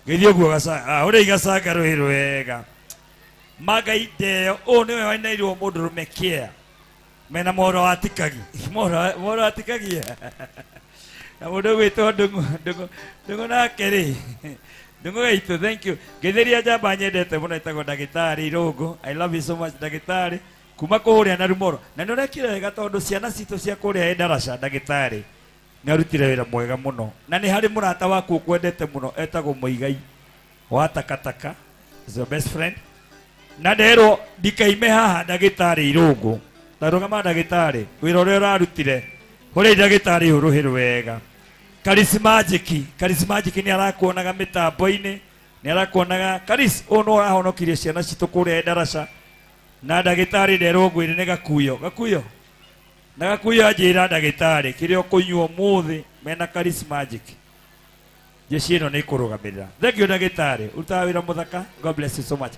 Geithia ũguo gacanga, ũrĩa igacanga rũhĩ rwega. Mangai ndeo, ũyũ nĩwe wainĩirwo mũndũrũme kĩa. Mena mohoro wa tikagi. Mohoro wa tikagi. Na mũndũ ũgwĩtwo Ndũng'ũ, Ndũng'ũ, Ndũng'ũ nake rĩ. Ndũng'ũ gaitũ, thank you. Ngeithĩria njamba nyendete mũno ĩtagwo ndagĩtarĩ Irũngũ. I love you so much ndagĩtarĩ. Kuma kũrĩa na Rumoro. Na nĩ ũrekire wega tondũ ciana citũ cia kũrĩa Ĩndaraca ndagĩtarĩ. Nĩ arutire wĩra mwega mũno. Na nĩ harĩ mũrata waku ũkwendete mũno etagwo Mũigai wa takataka. Is your best friend. Na nderwo ndikaime haha ndagĩtarĩ Irũngũ. Ta rũgama ndagĩtarĩ, wĩra ũrĩa ũrarutire. Hũrĩi ndagĩtarĩ ũyũ rũhĩ rwega. Charismagic, Charismagic nĩ arakuonaga mĩtambo-inĩ, nĩ arakuonaga. Charis, ũyũ nĩ ũrahonokirie ciana citũ kũrĩa Ndaraca. Na ndagĩtarĩ nderwo ngwĩre nĩ gakuyo. Gakuyo? Na gakuyo anjĩra ndagĩtarĩ kĩrĩa ũkũnyua ũmũthĩ mena Charismagic. Jeshi ĩno nĩ ĩkũrũgamĩrĩra. Thank you ndagĩtarĩ, ũrutaga wĩra mũthaka. God bless you so much.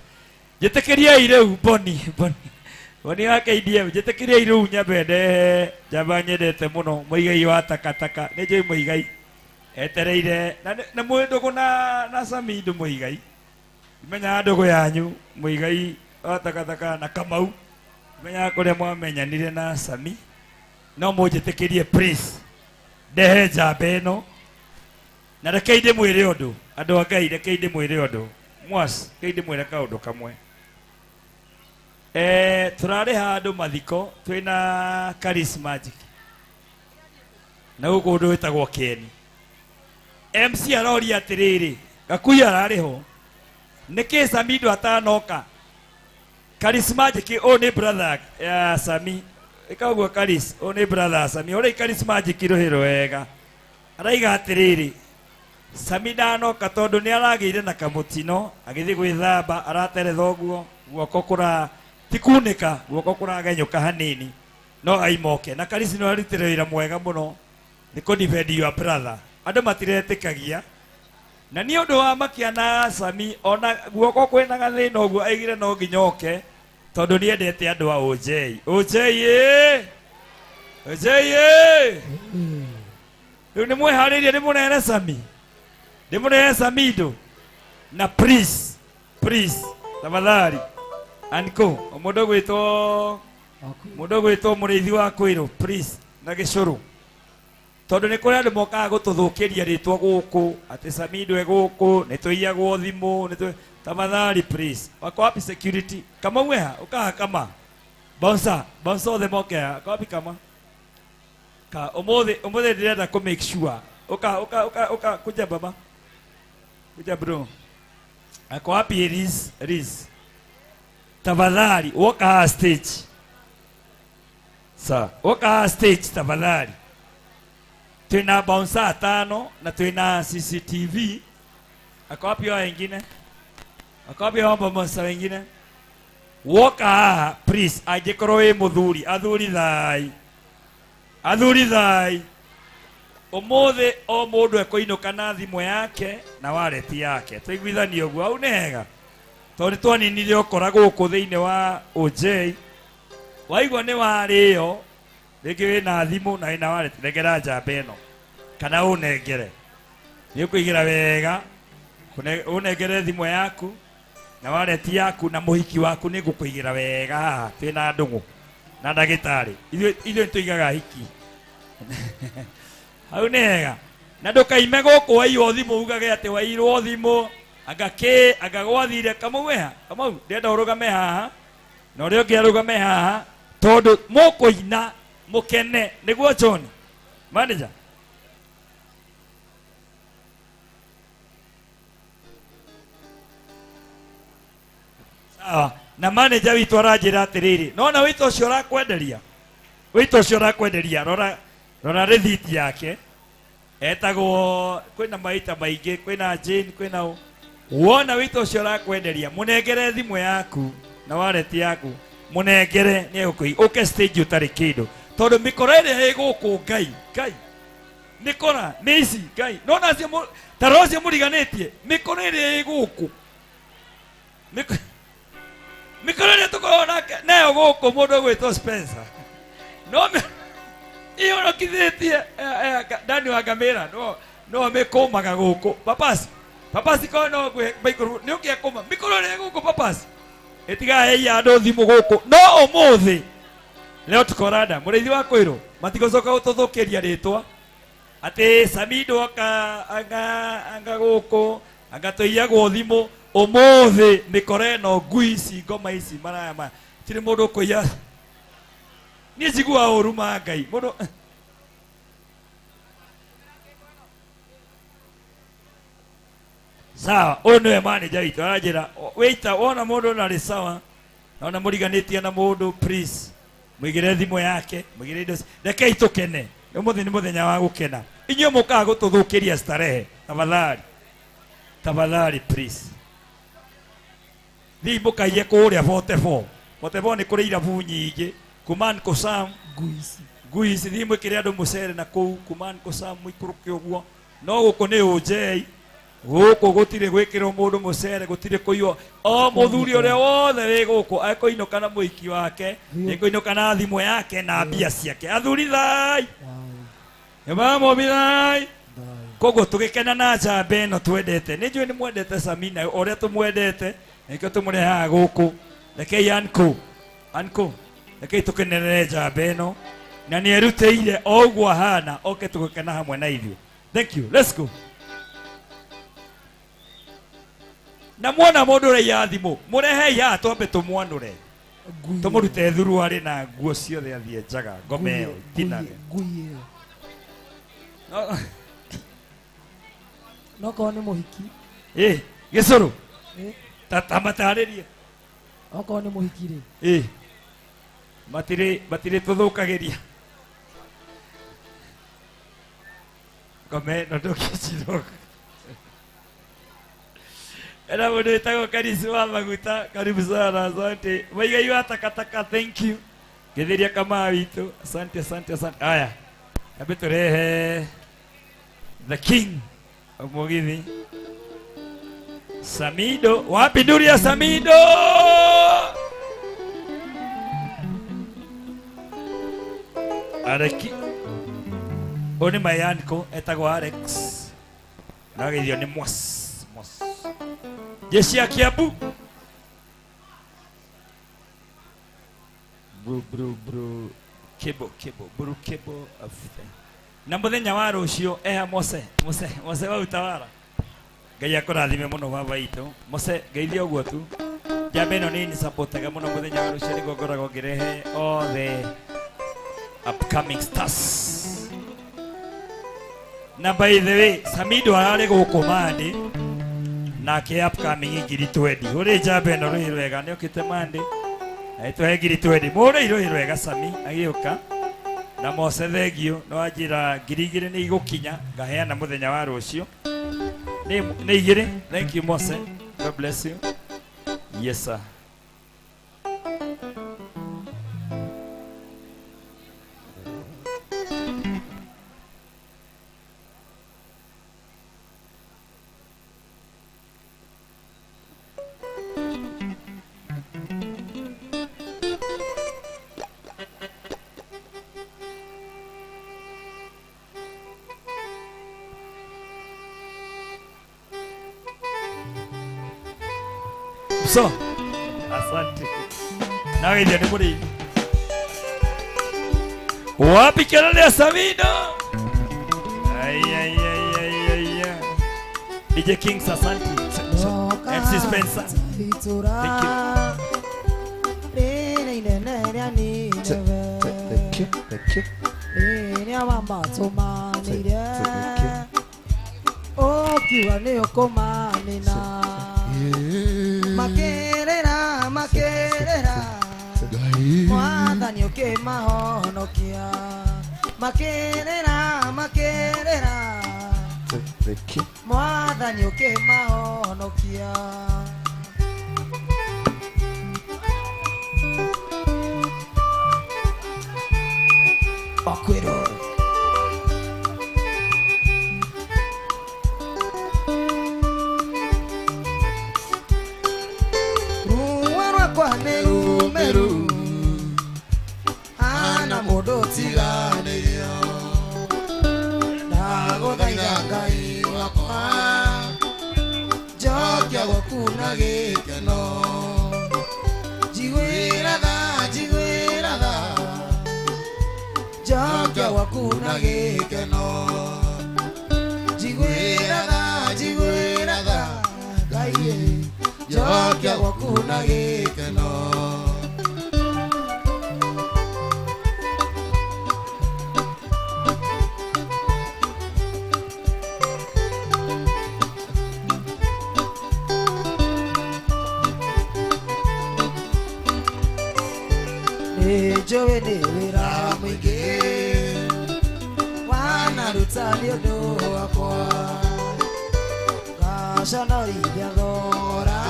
Njĩtĩkĩriai rĩu Boni, Boni, Boni wa KDM, njĩtĩkĩriai rĩu nyambe ndehe njamba nyendete mũno Mũigai wa takataka. Nĩ njũĩ Mũigai etereire na na mwĩ ndũgũ na Sami ndũ Mũigai. Menyaga ndũgũ yanyu Mũigai wa takataka na Kamau. Menyaga kũrĩa mwamenyanire na Sami. No mũnjĩtĩkĩrie please ndehe njamba ĩno na rekei ndĩmwĩre ũndũ andũ a Ngai, rekei ndĩmwĩre ũndũ mwas, rekei ndĩmwĩre kaũndũ kamwe. Tũrarĩ handũ mathiko twĩna Charismagic na gũkũ ũndũ wĩtagwo Kĩeni. MC aroria atĩrĩrĩ, Gakuyu ararĩ ho nĩkĩ Samido atanoka? Charismagic ũyũ nĩ brother ya Sami, ĩka ũguo Charis, ũyũ nĩ brother ya Sami, ũrĩa Charismagic rũhĩ rwega araiga atĩrĩrĩ, Sami ndanoka tondũ nĩ aragĩire na kamũtino agĩthiĩ gwĩthamba, arateretha ũguo guoko kũra ti kunĩka, guoko kũragenyũka hanini no aimoke. Na Charis nĩ arutire wĩra mwega mũno nĩ kũ defend your brother, andũ matiretĩkagia na nĩ ũndũ wa makia na Sami ona guoko kwĩna gathĩna ũguo aigire no nginya oke tondũ nĩ endete andũ a OJ. OJ ĩ OJ ĩ rĩu nĩ mwĩharĩirie ndĩmũrehere Sami, ndĩmũrehere Samido na please please tafadhali anko mũndũ gwĩtwo mũndũ gwĩtwo mũrĩithi wa kwĩrũ please na gĩcũrũ tondũ nĩ kũrĩ andũ mokaga gũtũthũkĩria rĩtwa gũkũ atĩ Samido e gũkũ nĩ tũiyagwo thimũ nĩ tũ tafadhali please wako wapi security kama umeha ukaha kama bouncer bouncer othe moke haha wako wapi kama ka umuthi umuthi ndĩrenda kũ make sure uka uka uka uka kuja baba kuja bro ako wapi Riz Riz tafadhali woka haha stage sa woka haha stage tafadhali twina bouncer atano na twina CCTV ako wapi hao wengine ako wapi hao bouncer wengine woka haha please angĩkorwo wĩ mũthuri athuri thai athuri thai ũmũthĩ o mũndũ ekũinũka na thimũ yake na wallet yake tũiguithanie ũguo hau nĩ hega tondũ nĩ twaninire ũkora gũkũ thĩinĩ wa OJ waigua nĩ warĩo rĩngĩ wĩna thimũ na wĩna wallet nengera njamba ĩno kana ũnengere nĩ ũkũigĩra wega ũnengere thimũ yaku na wallet yaku na mũhiki waku nĩ ngũkũigĩra wega haha twĩna ndũng'ũ na ndagĩtarĩ ithuĩ nĩ tũigaga hiki hau nĩ hega na ndũkaime gũkũ waiywo thimũ ugage atĩ wairwo thimũ anga kĩ anga gwathire kamau eha kamau ndĩrenda ũrũgame haha na ũrĩa ũngĩ arũgame haha tondũ mũkũina mũkene nĩguo John manager sawa na manager witũ aranjĩra atĩrĩrĩ nona wĩta ũcio ũrakwenderia wĩta ũcio ũrakwenderia rora rora rĩthiti yake etagwo kwĩna maita maingĩ kwĩna Jane kwĩna ũ wona wĩta ũcio ũrakwenderia mũnengere thimũ yaku na wallet yaku mũnengere nĩ egũkũi ũke stage ũtarĩ kĩndũ tondũ mĩkora ĩrĩa ĩ gũkũ ngai ngai mĩkora nĩ ici ngai nona acio ta roho ũcio mũriganĩtie mĩkora ĩrĩa ĩ gũkũ Mĩkora ĩrĩa tũkoragwo nake nayo gũkũ mũndũ ũgwĩtwo Spencer no ihonokithĩtie Dani wa Ngamĩra no no mĩkũmaga gũkũ papasi Papasi ko no ngwe maikuru ni ukia kuma mikuru ri guku papasi itigaheia andu thimu guku no umuthi leo tukorada murithi wa kwirwo matigocoka gututhukiria ritwa ati Samido aka anga anga guku anga tuiyagwo thimu umuthi mikore no ngui ici ngoma ici maraya maya tiri mundu kuiya ni njiguaga ũru ma Ngai mundu sawa ũyũ nĩwe manager witũ aranjĩra wĩita wona mũndũ narĩ sawa naona mũriganĩtie na mũndũ please mũigĩre thimũ yake mũigĩre indo rekei tũkene ũmũthĩ nĩ mũthenya wa gũkena inyuĩ mũkaga gũtũthũkĩria starehe tafadhali tafadhali please thiĩ mũkaiye kũrĩa 44 44 nĩ kũrĩ irabu nyingĩ kuman kosam ngui ici thiĩ mwĩkĩre andũ mũcere na kũu kuman kosam mũikũrũke ũguo no gũkũ nĩ ũnjei gũkũ gũtirĩ gwĩkĩrwo mũndũ mũcere gũtirĩ kũiywo o mũthuri ũrĩa wothe wĩ gũkũ ekũinũka na mũhiki wake ekũinũka na thimũ yake na mbia ciake athuri thai nĩmamũmithai koguo tũgĩkena na njamba ĩno twendete nĩ njũĩ nĩ mwendete Samina ũrĩa tũmwendete nĩkĩo tũmũrehaga gũkũ rekei anko anko rekei tũkenerere njamba ĩno na nĩ erutĩire o ũguo ahana oke tũgĩkena hamwe na ithuĩ. Thank you, let's go. Na mwona mundu ũraiya thimũ mũrehei haha twambe tũmwanũre tũmũrute thuruarĩ na nguo ciothe athiĩ njaga ngome ĩyo itinage ngui ĩyo no korwo nĩ mũhiki ĩ gĩcũrũ tamatarĩrie okorwo nĩ mũhiki rĩ ĩ matirĩ matirĩ tũthũkagĩria ngome ĩno ndũkĩciroka. Era mundu wĩtagwo Karisi wa maguta karibu sana asante Maigai wa takataka thank you Gĩthĩria kamaa witũ asante asante asante. Aya ambe tũrehe the king of Mugithi Samido wapi nduri ya Samido Areki ũyũ nĩ my uncle etagwo Alex na agĩthio nĩ Mwas Mwas jeshi ya Kiambu bru bru bru kebo kebo bru kebo na muthenya wa rucio eha Mose Mose Mose wa utawara Ngai akũrathime mũno baba itũ Mose ngeithia ũguo tu njamba ĩno nĩ nĩsupportaga mũno mũthenya wa rũcio nĩguo ngoragwo ngĩrehe all the upcoming stars na by the way Samido ararĩ gũkũ Monday nake upcoming ngiri 20 uri njamba ĩno rũhĩ rwega nĩ okĩte Monday agĩtũhe ngiri 20 mũrĩ rũhĩ rwega Sami agĩũka na Mose thengio no anjĩra ngiri igĩrĩ nĩ igũkinya ngaheana mũthenya wa rũciũ nĩ igĩrĩ. Thank you Mose, God bless you. Yes sir. So, asante. Nawe ndio ni wapi kelele ya Samido? Ai ai ai ai ai. DJ Kings asante. MC Spencer. Thank you. Thank you. Thank you. Makerera makerera mwathani ũkĩmahonokia makerera makerera mwathani ũkĩmahonokia Okwiro Meru ana mundu tiganĩrio ndagũthaitha Ngai wakwa Jokia gwaku na gĩkeno. Njiguĩra tha, njiguĩra tha, njokia gwaku na gĩkeno. Njiguĩra tha, njiguĩra tha, Ngai ĩ, njokia gwaku na gĩkeno. Nĩnjũĩ nĩ wĩra mũingĩ wanaruta nĩ ũndũ wakwa, ngaconorithia thogora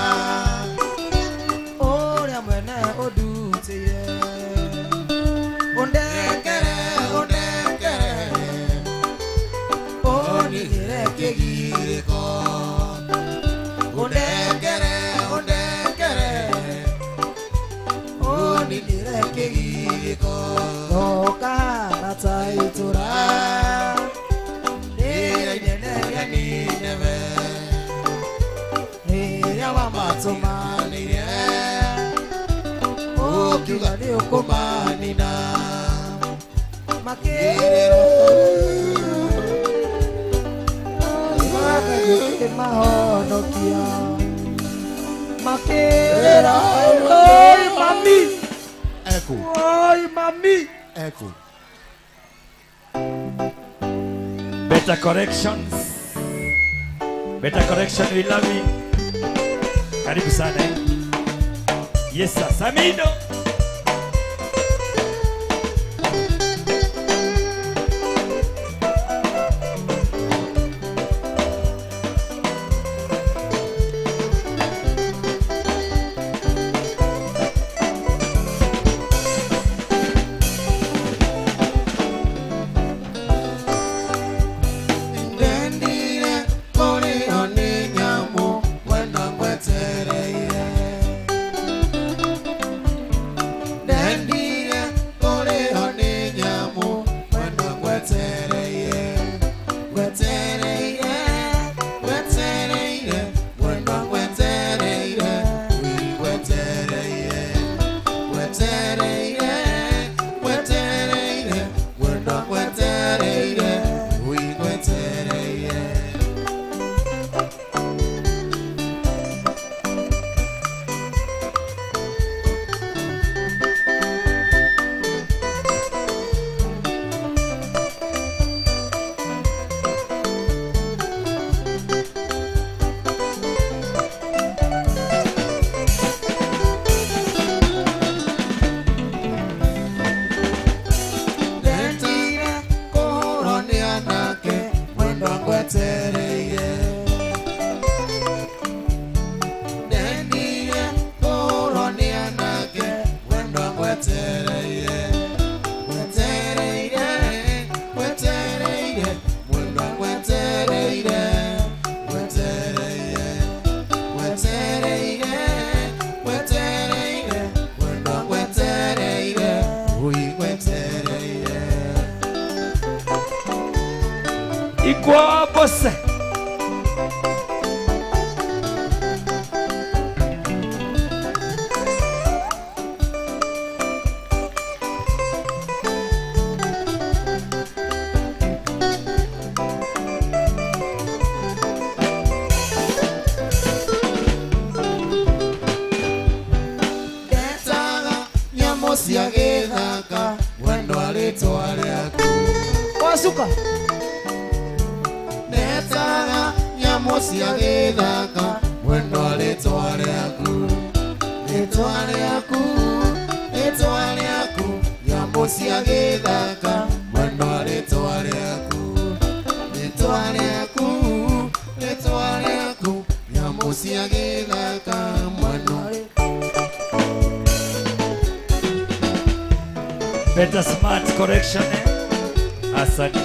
ũrĩa mwene ũndutĩire. Ũndekere, ũndekere, ũnigĩre kĩgirĩko. Ũndekere, ũndekere, ũnigĩre kĩgirĩko. Ndokahana ta itũra rĩrĩa inene rĩa Nineve, rĩrĩa wamatũmanĩire ũkiuga nĩ ũkũmanina. Makĩrĩrwo mahonokia, makĩrĩra oi mami, Echo. oi mami. Echo. Better corrections. Better correction, we love you. Karibu sana. Eh? Yes sir. Samido. Ndendire kũrĩo nĩ nyamũ mwena ngwetereire. Ndendire kũrĩo nĩ nyamũ mwena ngwetereire. Ngwetereire, ngwetereire, mwena ngwetereire, ngwetereire. Ngwetereire, ngwetereire, mwena ngwetereire, ngwetereire. Ndendire kũhũrwo nĩ anake mwendwa ngwetereire. Ndendire kũhũrwo nĩ anake mwendwa ngwetereire. Ngwetereire, ngwetereire, mwendwa ngwetereire. Ngwetereire, ngwetereire, ngwetereire, mwendwa ngwetereire, ui ngwetereire. Ikwa bose. Ndetaga nyamũ cia gĩthaka mwendwa rĩtwa rĩaku. Wasuka. Ndetaga nyamũ cia gĩthaka mwendwa rĩtwa rĩaku. Rĩtwa rĩaku, rĩtwa rĩaku, nyamũ cia gĩthaka mwendwa rĩtwa rĩaku. Rĩtwa rĩaku, rĩtwa rĩaku, nyamũ cia gĩthaka mwendwa. Better smart correction. Eh? Asante.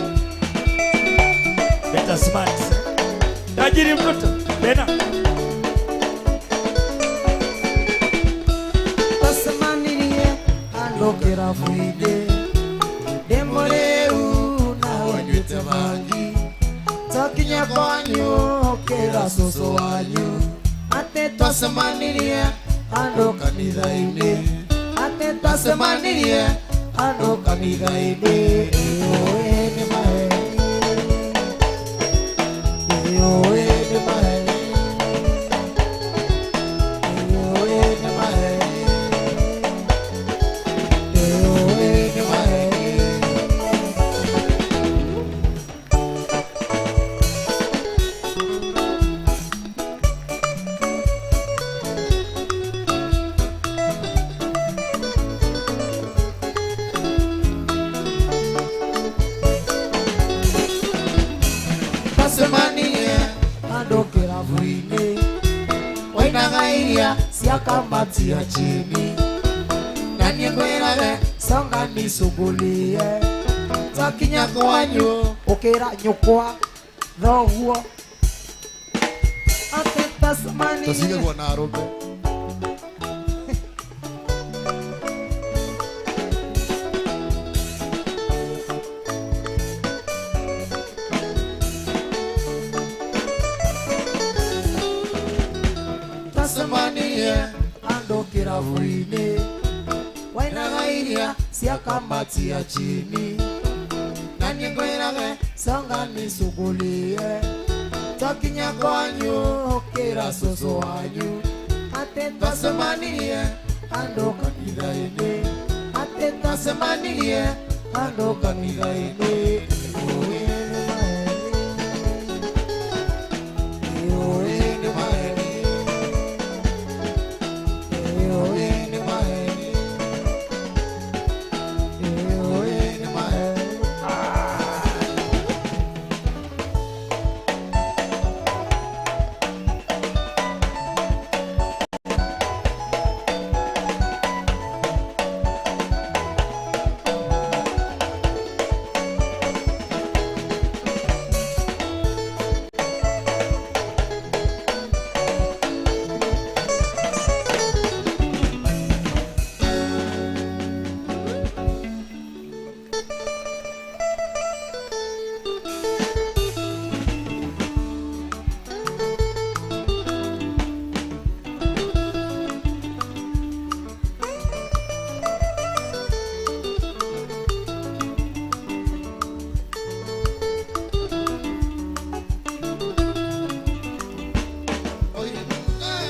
Better smart. Tajiri mtoto. Tena. Twacemanirie handũ kĩrabu-inĩ, ndĩ mũrĩu nawe nyuĩte bangi. Twakinya kwanyu ũkĩra cũcũ wanyu Twacemanirie andũ kanitha-inĩ. Atĩ twacemanirie andũ kanitha-inĩ. Ĩũĩ nĩ maheni. Ĩũĩ nĩ maheni. Ĩũĩ nĩ maheni. Ĩũĩ nĩ maheni. Twacemanirie andũ kĩrabu-inĩ. Wainaga iria cia kamati ya chini. Na niĩ ngwĩrage songa nicũngũlie. Twakinya kwanyu ũkĩra nyũkwa thoguo. Atĩ twacemanirie. Tũcigagwo na arũme. Twacemanirie andũ kĩrabu-inĩ. Wainaga iria cia kamati ya chini. Na niĩ ngwĩrage songa nicũngũlie. Twakinya kwanyu ũkĩra cũcũ wanyu. Atĩ twacemanirie andũ kanitha-inĩ. Atĩ Twacemanirie andũ kanitha-inĩ. Ĩũĩ nĩ maheni. Ĩũĩ nĩ maheni. Ĩũĩ nĩ maheni. Ĩũĩ nĩ maheni.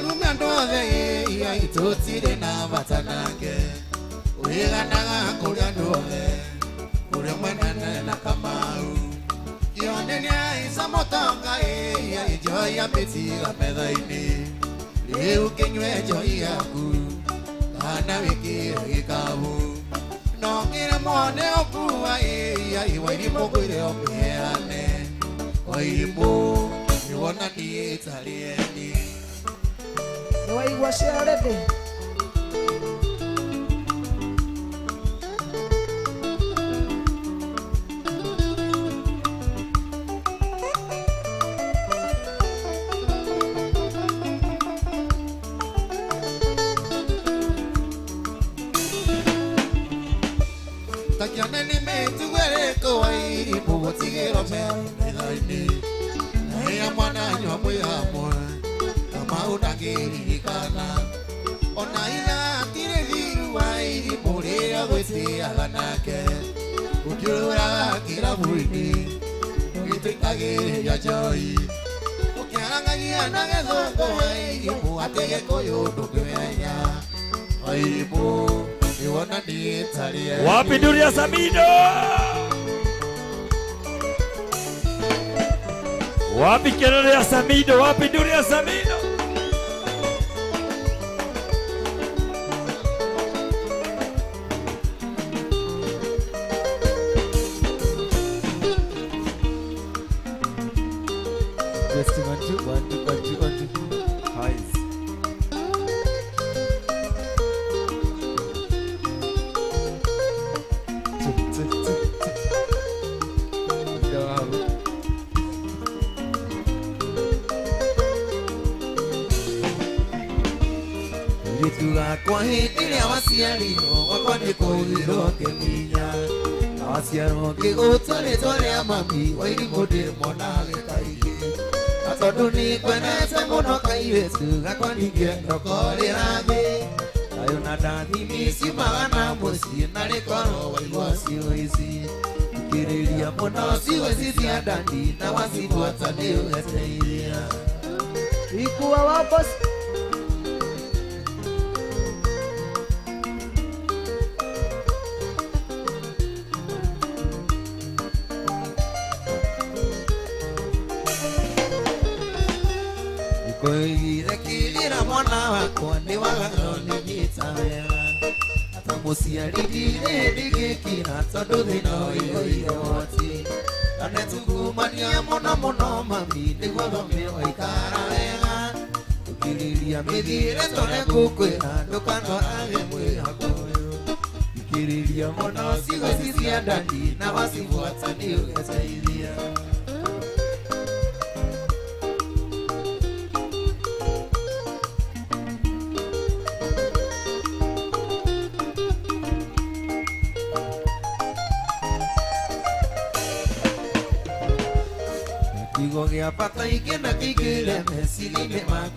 Rume andũ othe ĩ, tũtirĩ na bata nake. Wĩganaga kũrĩ andũ othe, kũrĩa mwenene na Kamau. Kĩonde nĩaica mũtonga ĩ, njohi amĩtiga metha-inĩ. Rĩu kĩnyue njohi yaku, kana wĩkĩre gĩkabu. No ngĩremwo nĩ gũkua ĩ, Wairimũ ngwĩre ũmĩheane. Wairimũ nĩwona niĩ tarĩ eni. Nĩwaigua ciarĩthĩ. Takione nĩ mĩtugo ĩrĩkũ Wairimũ gũtigĩrwo metha-inĩ. Na ĩrĩa mwananyua mwĩ hamwe, Kamau ndangĩririkana. Ona ithaa hatirĩ thiru Wairimũ rĩrĩa gwĩtĩaga nake. Ũkĩũrũraga kĩrabu-inĩ, ũgĩtũitagĩrĩria njohi. Ũkĩarangagia na gĩthũngũ Wairimũ atĩ Gĩkũyũ ndũngĩmenya. Wairimũ nĩwona niĩ tarĩ eni. Wapi nduri ya Samido? Wapi kelele ya Samido? Wapi nduri ya Samido? Testing 1 2 1 2 1 2 1 2. Highs. Two, two, two, two. Go. Mũirĩtu wakwa hĩndĩ ĩrĩa waciarirwo gwakwa nĩ kũrirwo ngĩminya. Na waciarwo ngĩgũtua rĩtwa rĩa mami Wairimũ ndĩmwonage kaingĩ. Tondu nikwendete muno kairĩtu gakwa ningĩenda ũkorĩra thĩ. Thayũ na ndathimi ciumaga na mũciĩ na rĩkorwo waigua ciugo ici. Thikĩrĩria mũno ciugo ici cia ndani na wacibuata nĩ ũgeteithia. Ikuwa wapo Koigire kirira mwana wakwa nĩ wagagwo nĩ nyita wega. Ata mũciari ndirĩ ndigĩkira tondũ thĩna ũiyũire woti. Anetungumania mũno mũno mami nĩguo thome waikara wega. Ũkirĩria mĩthiĩre tondũ ngũkwĩra ndũkanorage mwĩhoko ũyũ. Thikĩrĩria mũno ciugo ici cia ndani na wacibuata nĩ ũgeteithia. Kiugo gĩa bata ingĩ na kĩingĩre meciria-inĩ maku.